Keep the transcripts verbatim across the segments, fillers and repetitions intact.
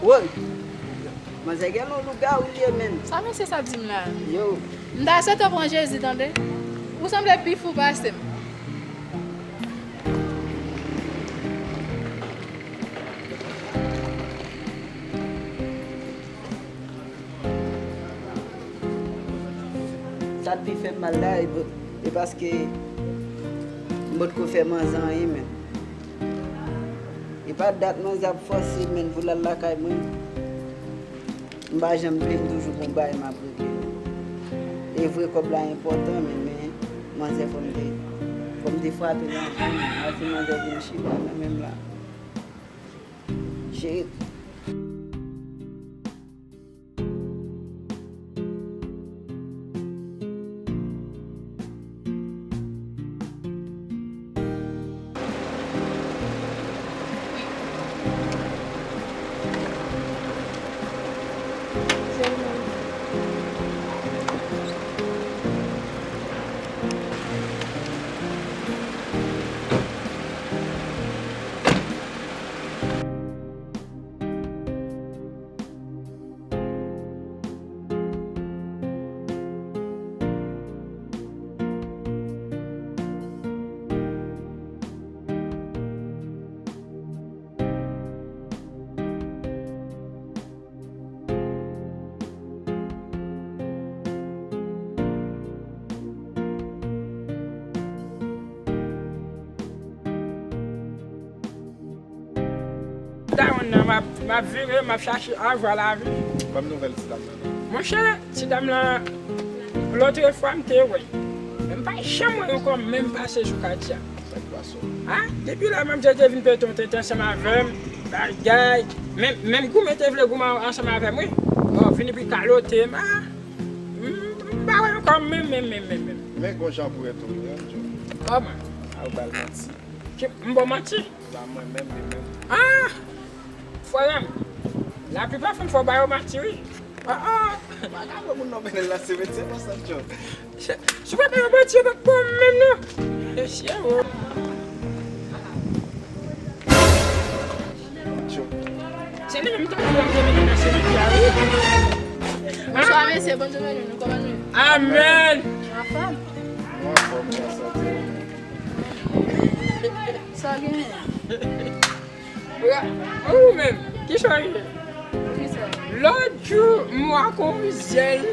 Woy! Manzè gen lou lougawou li ye, menm. Sa mesye sa ap di m la? Yo. M ta swete w pran Jezi, tande. Ou sanble pi fou pase m. Sa k pi fè m mal la, e, e paske m potko fè manzè anyen menm. E pa dat manzè ap fòse m menm pou l al lakay mwen. M pa janm bliye, m toujou gon bagay m ap regle. E vre, kòb la enpòtan, men, men manzè fò m te, fò m te frape l anvan, men, a, si manzè vin chita nan men m la. Jere. Dawonn nan, m ap, m ap vire, m ap chache avwa lavi. Ban m nouvèl ti dam nan non. Monchè, ti dam lan, lòt fwa m te wè l. Men m pa janm wè l ankò, menm pase sou katye a. Sa k pase w? A, depi lè manzè te vin pete yon tenten ansanm avè m, bagay, menm, menm goumen te vle goumen ansanm avè m, wi. Bon, vin epi kalote m, a, m, m pa wè l ankò, menm, menm, menm, menm, menm. Men gon jan pou rete w ye, wi, Joe. Kòman? A, ou ba l manti. Ki, m ba w manti? Ba mwen menm, li menm. Ah! Frè m, laplipa fanm fò ba yo manti, wi. Ah, ah! Pa ka wè moun nan mennen l nan simitye konsa, Joe. Si w pa ba yo manti, yo p ap ba w menm, non. Mesye, o. Joe. Se li menm tankou yo te mennen nan simitye a, wi. Bonswa, mesye, bondye beni nou, kòman nou ye? Amèn. Anfòm? Mwen anfòm, mwen ansanm. Sa w genyen? Ou menm, kisa w ye? Kisa? Lòt jou, m wè w ak yon zèl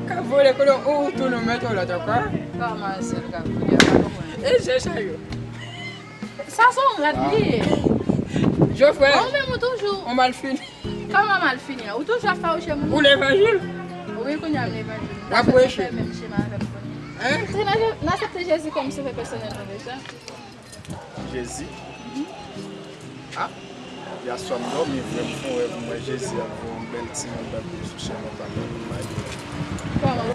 k ap vole kote w, ou tounen w mete yon lòt ankò. Kòman zèl k ap vole a? M pa konprann. E zèl sa yo? Sa se yon rad li ye. Jofrè. Ou menm ou toujou. Ou malfini. Kòman malfini an? Ou toujou ap fawouche moun? Ou levanjil? Wi, kounye a m levanjil. W ap preche. Ou fè menm chemen avè m kounye a. Hein? Se n a, n aksepte Jezi kòm sovè pèsonèl nou deja. Jezi? Ah, yèswa m dòmi vre, m fè yon rèv, m wè Jezi ap voye yon bèl timoun bat sou chèn mwen, pa konn pou m ale. Kòman?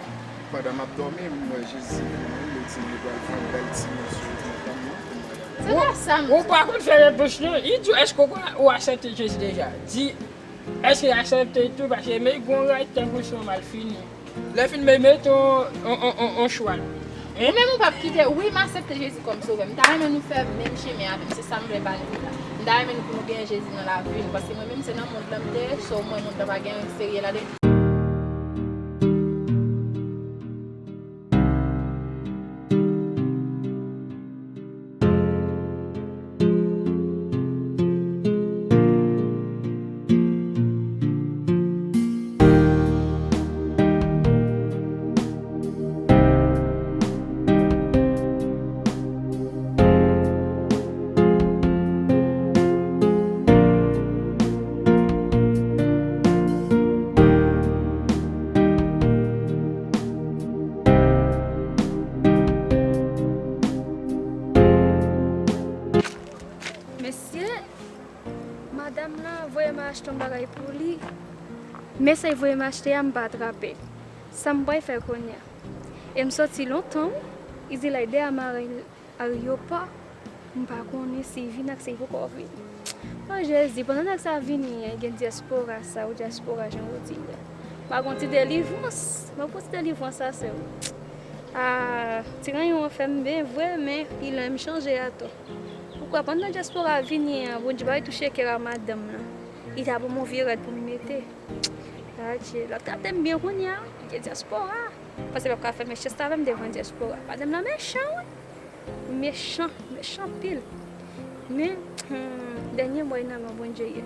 Pandan m ap dòmi, m wè Jezi vini, li di m li pral voye yon bèl timoun sou wout mwen, pou m ale. Se pa sa m di. Ou pa konn fè repons non. Li di w, èske ou konn, ou aksepte Jezi deja? Di, èske w aksepte tou? Paske men gon rad tankou se yon malfini. Lè fin men mete yon, yon, yon, yon, yon chwal. Hein? Ou menm ou p ap kite, wi, m aksepte Jezi kòm sovè. M ta renmen nou fè menm chemen avè m, se sa m vle ba nou la. M ta renmen nou pou nou gen Jezi nan lavi nou, paske mwen menm se nan mond lan m te ye, so mwen mond lan pa gen anyen serye ladan l. Mesye, madanm lan voye m al achte yon bagay pou li. Men sa l voye m achte a, m pa atrape l. Sa m pral fè kounye a? E m soti lontan, wi. Izilay dèyè mare l. Aryopò, m pa konnen si l vini ak si l poko vini. O Jezi, pandan nèg sa vini an, gen dyaspora sa, ou dyaspora jan ou di a. M ap gon ti delivrans, m ap gon ti delivrans sa, sè m. A, ti ranyon an fè m byen vre, men li lè m chanje a tou. Poukwa pandan dyaspora vini an, Bondye pa touche kè a madanm nan? Li ta ban m yon vye rad pou m mete. Adje, l ap trete m byen kounye a, wi. Gen dyaspora. Paske l ap ka fè mechanste avè m devan dyaspora. Madanm nan mechan, wi. Mechan, mechan anpil. Men, hmm, dènye mo nan men Bondye ye.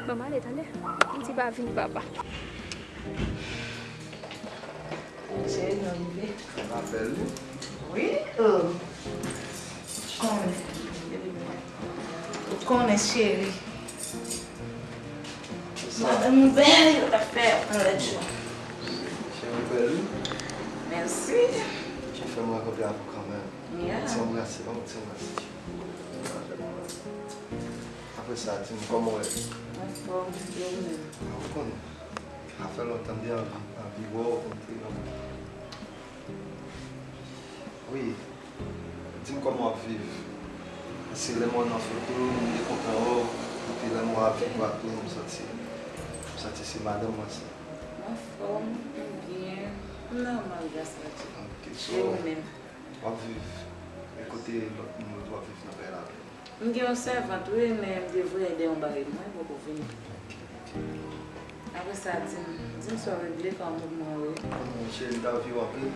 Ban m ale, tande. Yon ti pa vin, papa. Cheri, nou rive. Ou rapèl li? Wi, oh. Ou konnen. Ou konnen, cheri. Madanm ou bèl, yo ta fè yon lòt jou. Cheri, ou bèl, wi. Mèsi. Ou fè m rankontre avè w kanmenm. Yeah. Ti anbrase, ban m ti anbrase. Apre sa, di m kòman w ye? Anfòm, e ou menm? A, ou konnen. Sa fè lontan m te anvi, anvi wè w, kontre w. Wi, di m kòman w ap viv. Paske lè m wè w nan foto, m byen kontan wè w. Epi lè m wè w ap viv ak nou, m santi, m santi se madanm mwen sa. M anfòm, m byen, m nòmal, gras a Dye. Ok, so, e ou menm? W ap viv, e kote lòt moun yo di w ap viv nan kay la avè m? M gen yon sèvant, wi, men m te voye de yon bagay, mwen poko vini. Apre sa, di m, di m sa w regle, kòman mouvman w ye? Kòman, cheri, m ta viv anpil.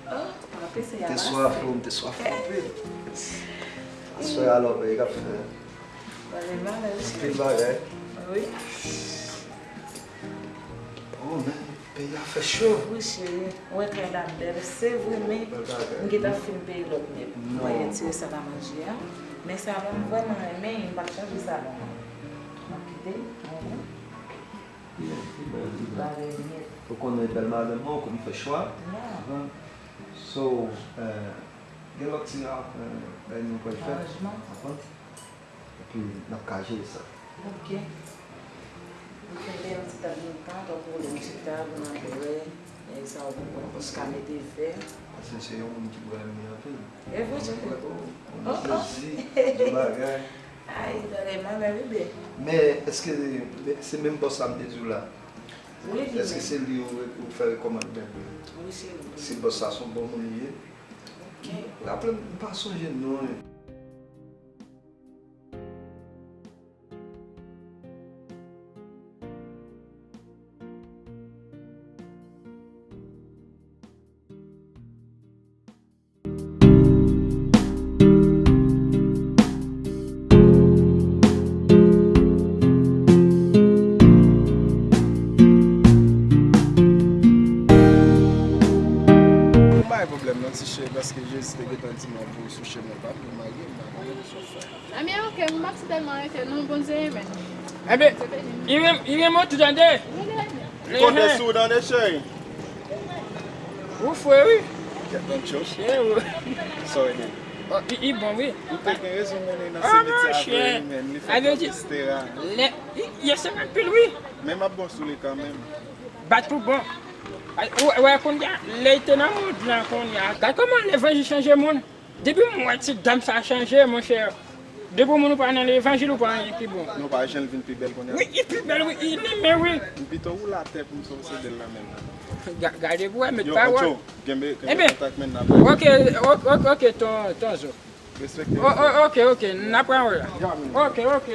Oh, anpil se yaba. M te swaf, wi, m te swaf anpil. Aswè, alò, men, e k ap fè? Bagay malè, wi, cheri. Anpil bagay. Wi. Oh, men. Peyi a fè cho. Wi, cheri. Ou wè kay la bèl. Se vre, men m gentan fin peye lòt mèb. Mwen retire sa nan manje a. Men salon m vrèman renmen, m pral chanje salon an. M ap kite. Wi, li bèl, li bèl. Ou konnen bèl madanm mwen, ou konn fè chwa. So, eh, gen lòt ti, eh, bagay nou pral fè. Aranjman. Konprann? Epi, n ap ka jere sa. Ok. Nou fè yon ti tab nou tan, tankou yon ti tab, nou ap wè, e sa w konprann, pou ka mete vè. Paske se yon moun ki bwè mi anpil. E vre, cheri. Oh, oh. Di bagay. Ay, bagay malè, wi, bè. Men, èske se menm bòs la m te di w la? Wi, wi. Èske se li ou, ou fè rekòmand menm? Wi, se li. Si bòs la se yon bon moun li ye. Ok. Raple m, m pa sonje non li. Ou bay pwoblèm non, ti cheri, paske Jezi te gentan di m pou w sou chemen pa m, pou m marye, m pa konnen sa w fè. Ebyen, ok, m pa t tèlman enkyè non, Bondye renmen nou. Ebyen, Bondye beni nou. Li renmen, li renmen w tou, tande. Bondye renmen. Li konte sou w, tande, cheri. Ou fre, wi. Kèt, don't choke. Cheri, ou. Sorry, man. Oh, li, li bon, wi. Ou te gen rezon mennen nan simityè a vre, wi, men li fè tanpis tera. Lè, li, li sèk anpil, wi. Men m ap bon sou li kanmenm. Bat pou bon. Ay, ou, ou wè kounye a, lè li te nan mond lan kounye a. Gad kòman levanjil chanje moun. Depi m wè ti dam sa chanje, monchè. Depi w moun ou pa nan levanjil, ou pa anyen ki bon. Non, pa jan l vin pi bèl kounye a. Wi, li pi bèl, wi, li renmen, wi. M pito woule atè pou m sòsede l la menm. Ga-, gade pou wè, met pawòl. Yo, Ocho, kenbe, kenbe kontak men n ap. Ebyen, ok, ok, ok, ok, ton, ton zo. Respekte. O, o, ok, ok, n ap pran wè la. Ok, ok.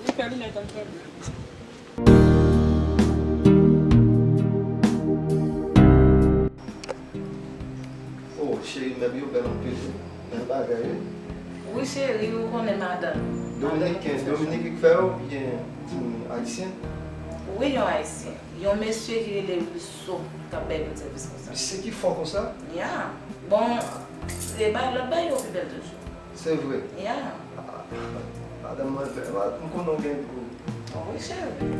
Li fè linèt an fè. Oh, cheri, mèb yo bèl anpil, wi. Bèl bagay, wi. Wi, cheri, ou konnen madanm. Dominiken, Dominiken ki fè yo, oubyen ti moun ayisyen? Wi, yon ayisyen. Yon mesye ki rele Wilso k ap bay moun sèvis konsa. Mesye ki fò konsa? Ya. Bon, e bay lòt bay yo pi bèl toujou. Se vre? Ya. Ah, madanm mwen bèl. M konnen w gen gou. Wi, cheri.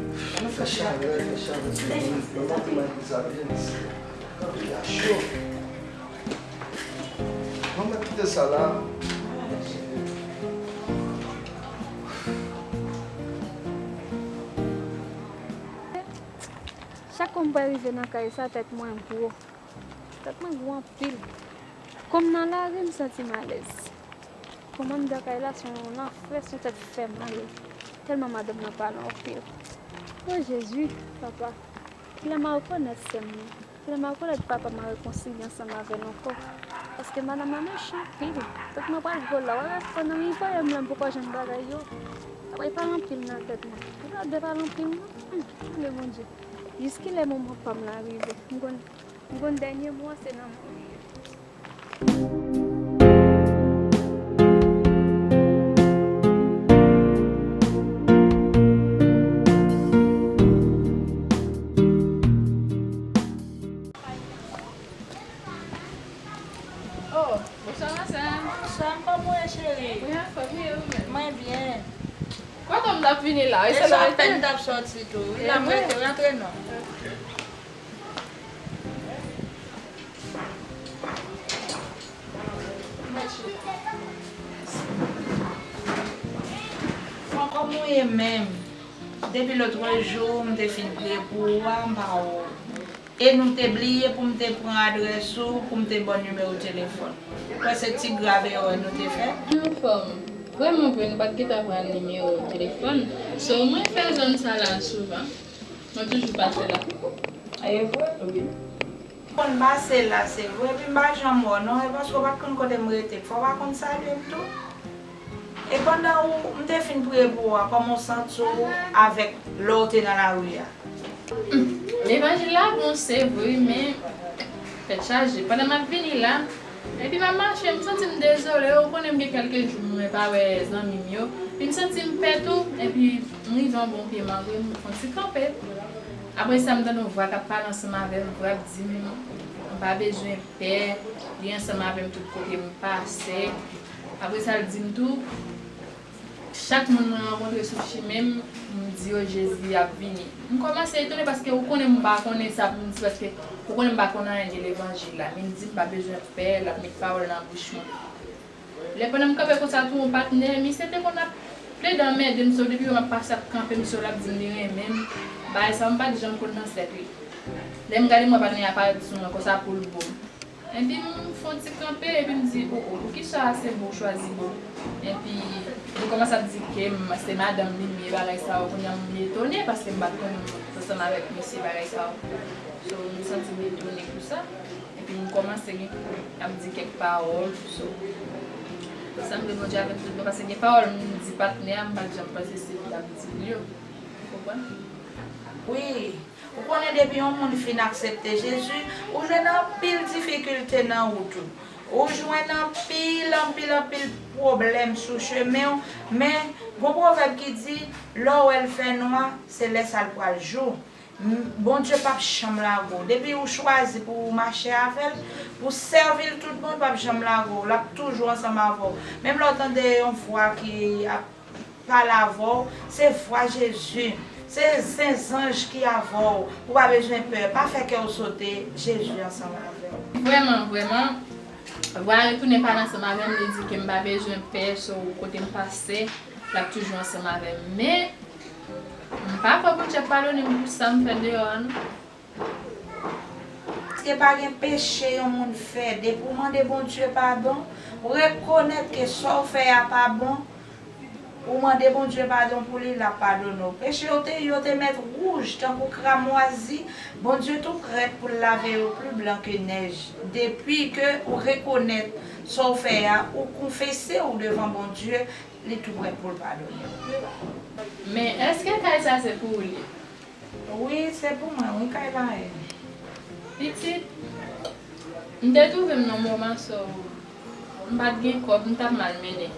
Fè chalè, fè chalè. Ban m montre m sa byen isi. Peyi a cho. Ban m kite sa la. Chak kou m pral rive nan kay sa, tèt mwen gwo. Tèt mwen gwo anpil. Kòm nan lari, m santi m alèz. Kòm anndan kay la, se yon lanfè, se yon tèt fè mal. Tèlman madanm nan pale anpil. O Jezi, papa, kilè m a rekonèt sè m nan? Kilè m a rekonèt papa m a rekonsilye ansanm avè l ankò? Paske madanm nan mechan anpil. Tank mwen pral gwo la, w wè pandan li voye m la, m poko jwenn bagay yo. Sa pral pale anpil nan tèt mwen. Ou gade pale anpil non. Hmm, ale Bondye. Jiskilè moman pa m la rive? M konn, m konn dènye mo a se nan men w li ye. Oh, bonswa, ma sè. Bonswa, kòman w ye, cheri? Mwen anfòm, e ou menm? Mwen byen. Kote m t ap vini la? E se la apèn m t ap sòti tou wi. La m rete, rantre non. Bon, kòman w ye menm? Depi lòt jou, m te fin priye pou ou a, m pa wè w. E nou te bliye pou m te pran adrès ou, pou m te ba w nimewo telefòn. Ou kwè se ti grav erè nou te fè? Mwen anfòm. Vrèman vre, nou pa t gentan pran nimewo telefòn. So, mwen fè zòn sa la souvan. Mwen toujou pase la. E vre? Wi. M konn pase la, se vre, epi m pa janm wè w non, e paske w pa t konn kote m rete, fò w pa konn salye m tou. E pandan ou, m te fin priye pou ou a, kòman w santi w avèk lè w te nan lari a? Levanjil la bon, se vre, men tèt chaje. Pandan m ap vini la, epi m ap mache, m santi m dezole. Ou konnen m gen kèlke jou mwen pa wè zanmi m yo. Epi m santi m pè tou, epi m rive yon bon pye mango, m fè yon ti kanpe. Apre sa, m tande yon vwa k ap pale ansanm avè m, vwa ap di m, m pa bezwen pè, li ansanm avè m tout kote m pase. Apre sa, l di m tou, chak moun mwen rankontre sou chimen m, m di yo Jezi ap vini. M kòmanse etone paske ou konnen m pa konnen sa pou m di, paske ou konnen m pa konn anyen de levanjil la. Men l di m pa bezwen pè, l ap met pawòl nan bouch mwen. Lè pandan m kanpe konsa tou, yon patnè, misye te konn ap plede anmède m, so depi yo m ap pase ap kanpe, misye l ap di m li renmen m. Bagay sa yo m pa t janm konn nan sèk li. Lè m gade m wè patnè a parèt sou mwen konsa pou l bo m. Epi m fè yon ti kanpe, epi m di, o, o, poukisa se bo w chwazi bo m? Epi li kòmanse ap di ke m, se madanm li m ye, bagay sa yo. Kounye a m etone paske m pa t konnen m ansanm avèk mesye bagay sa yo. So, m santi m etone pou sa. Epi m kòmanse gen, ap di kèk pawòl, so, sanble Bondye avè m tout bon, paske gen pawòl m di patnè a, m pa t janm panse se li t ap di m yo. Ou konprann? Wi. Ou konnen depi yon moun fin aksepte Jezi, ou jwenn anpil difikilte nan wout ou. Ou jwenn anpil, anpil, anpil pwoblèm sou chemen w, men gon pwovèb ki di, lè w wè l fè nwa, se lè sa l pral jou. M, Bondye p ap janm lage w. Depi ou chwazi pou w mache avè l, pou w sèvi l tout bon, l p ap janm lage w. L ap toujou ansanm avè w. Menm lè w tande yon vwa ki ap pale avè w, se vwa Jezi. Se, se zanj ki avè w. Ou pa bezwen pè. Pa fè kè w sote. Jezi ansanm avè w. Vrèman, vrèman, vwa a retounen pale ansanm avè m, li di ke m pa bezwen pè, so kote m pase, l ap toujou ansanm avè m. Men, m pa kwè Bondye ap padone m pou sa m fè deyò a, non. Paske pa gen peche yon moun fè. Depi w mande Bondye padon, ou rekonèt ke sa w fè a pa bon, ou mande Bondye padon pou li, l ap padone w. Peche yo te, yo te mèt wouj tankou kramwazi, Bondye tou prèt pou l lave yo pli blan ke nèj. Depi ke ou rekonèt sa w fè a, ou konfese w devan Bondye, li tou prèt pou l padone w. Men, èske kay sa se pou ou li? Wi, se pou mwen, wi, kay la ye. Pitit, m te twouve m nan moman sa w, m pa t gen kòb, m t ap mal mennen.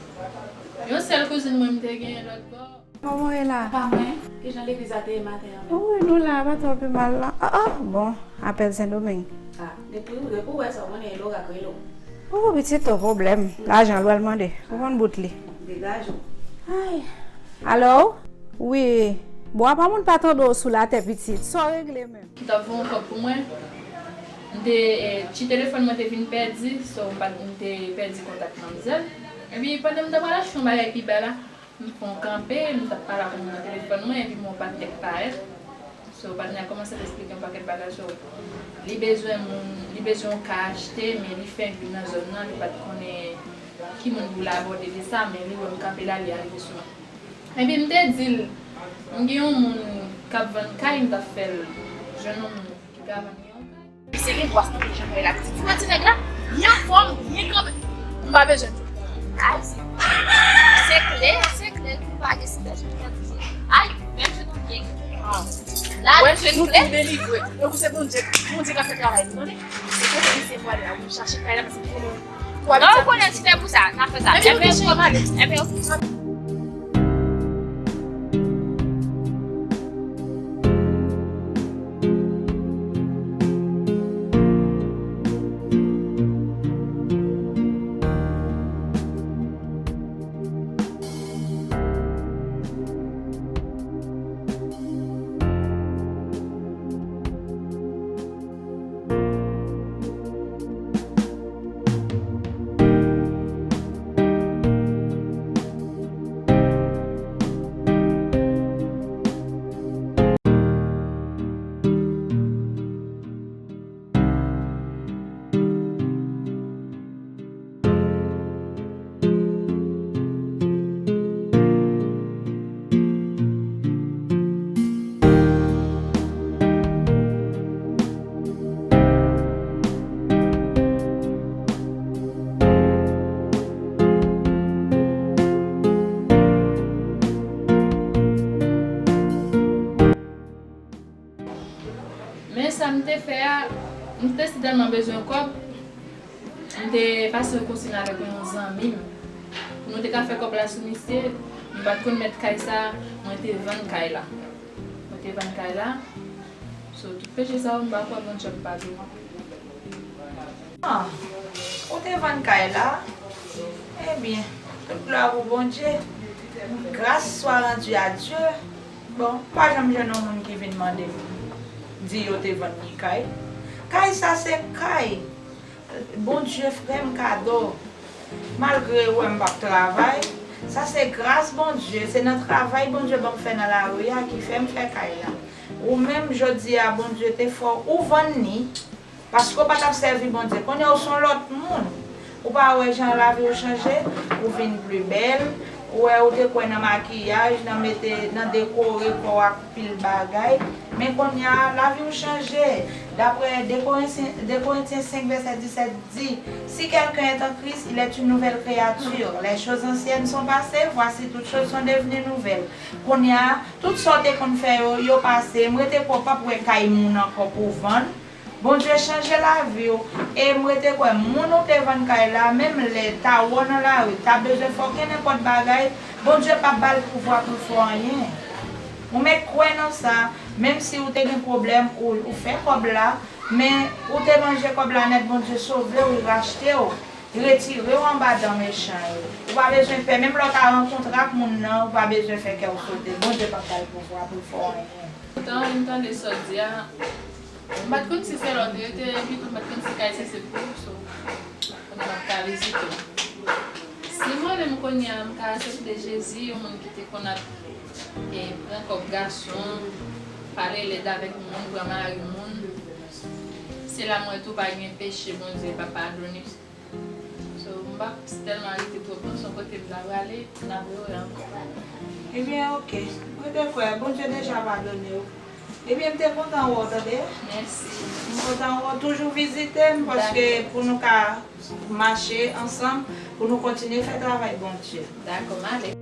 Yon sèl kouzin mwen m te genyen lòt bò. Kòman w ye la? Pa mwen, kijan legliz la te ye maten an menm? Wi, nou la, pa twò pi mal la. Ah, ah, bon, apèl Sendomeng. Ah, depi, depi w wè sa, w konnen e lorak rele w. Oh, pitit, to pwoblèm. Lajan l pral mande. Ou konn bout li. Degaje w. Ay. Alo? Wi. Bon, apa moun pa tande w sou latè, pitit? Sa w regle menm? Ou t ap voye yon kòb pou mwen. M te, eh, ti telefòn mwen te vin pèdi, so m pa, m te pèdi kontak manmzèl. Epi pandan m t ap al achte yon bagay pi ba la, m fè yon kanpe, m t ap pale ak yon moun nan telefòn mwen, epi m wè yon patnè k parèt. So, patnè a kòmanse ap eksplike yon pakèt bagay, so, li bezwen moun, li bezwen yon kay achte, men li fèk vin nan zòn nan, li pa t konnen ki moun pou l abòde de sa, men li wè m kanpe la, li arive sou mwen. Epi m te di l, m gen yon moun k ap vann kay, m t ap fè l jwenn yon moun ki ka vann li yon kay. Se gen dwa sa m te janm wè la. Pitit, ou wè ti nèg la? Byen anfòm, byen kanpe. M pa bezwen di w. Ay, se klè, se klè, nou pa gen sitèj pou gade. Ay, menm jan nou gen. La, nou se klè. Delivre. Donk, se Bondye, Bondye k ap fè travay nou, tande? Se kote misye pwale a, pou chache kay la, paske pou nou. Non, ou konnen ti fè pou sa, n a fè sa. Ebyen, ok, cheri, m ale. Ebyen, ok. Men sa m te fè a, m te si tèlman bezwen kòb, m te pase yon konsiy avèk yon zanmi m. Pou nou te ka fè kòb la sou misye, m pa t konn mèt kay sa, mwen te vann kay la. Mwen te vann kay la. So, tout peche sa yo, m pa kwè Bondye ap padone. Ah, ou te vann kay la? Ebyen, tout glwa pou Bondye. Grâce soit rendue à Dieu. Bon, m pa janm jwenn yon moun ki vin mande m, di yo te vann li kay. Kay sa se kay. Bondye fè m kado. Malgre ou wè m p ap travay, sa se gras Bondye, se nan travay Bondye ban m fè nan lari a ki fè m fè kay la. Ou menm, jodi a, Bondye te fè w, ou vann li, paske w pa t ap sèvi Bondye. Kounye a, ou se yon lòt moun. Ou pa wè jan lavi w chanje, ou vin pli bèl, ou wè, ou te kwè nan makiyaj, nan mete, nan dekore kò w ak pil bagay. Men kounye a, lavi w chanje. Daprè de Korentyen, de Korentyen senk vèsè disèt di, si quelqu'un est en Christ, il est une nouvelle créature. Les choses anciennes sont passées, voici toutes choses sont devenues nouvelles. Kounye a, tout sa w te konn fè yo, yo pase. M rete kwè w p ap wè kay moun ankò pou w vann. Bondye chanje lavi w. E m rete kwè moun ou te vann kay la, menm lè ta wè w nan lari, ta bezwen fè w kenenpòt bagay, Bondye p ap ba l pouvwa pou l fè w anyen. Ou mèt kwè nan sa, menm si ou te gen pwoblèm, ou, ou fè kòb la, men ou te manje kòb la nèt, Bondye sove w, li rachte w, li retire w anba dan mechan yo. Ou pa bezwen pè, menm lè w ta rankontre ak moun nan, ou pa bezwen fè kè w sote. Bondye p ap ba l pouvwa pou l fè w anyen. Poutan, m tande sa w di a, m pa t konn si se lòt yo te envite w, m pa t konn si kay se se pou ou, so, kounye a m ap ka vizite w. Si mwen menm kounye a, m ka aksepte Jezi, yon moun ki te konn ap, e, pran kòb gason, pale lèd avèk moun, pran mari moun, se la mwen tou pa gen peche, Bondye pa padone. So, m p ap tèlman rete twòp non, se yon kote m ta prale, n ap rewè ankò. Ebyen, oke. Mwen te kwè, Bondye deja padone w. Ebyen, m te kontan wè w, tande. Mèsi. M kontan wè w. Toujou vizite m, paske pou nou ka mache ansanm, pou nou kontinye fè travay Bondye. Dakò, m ale.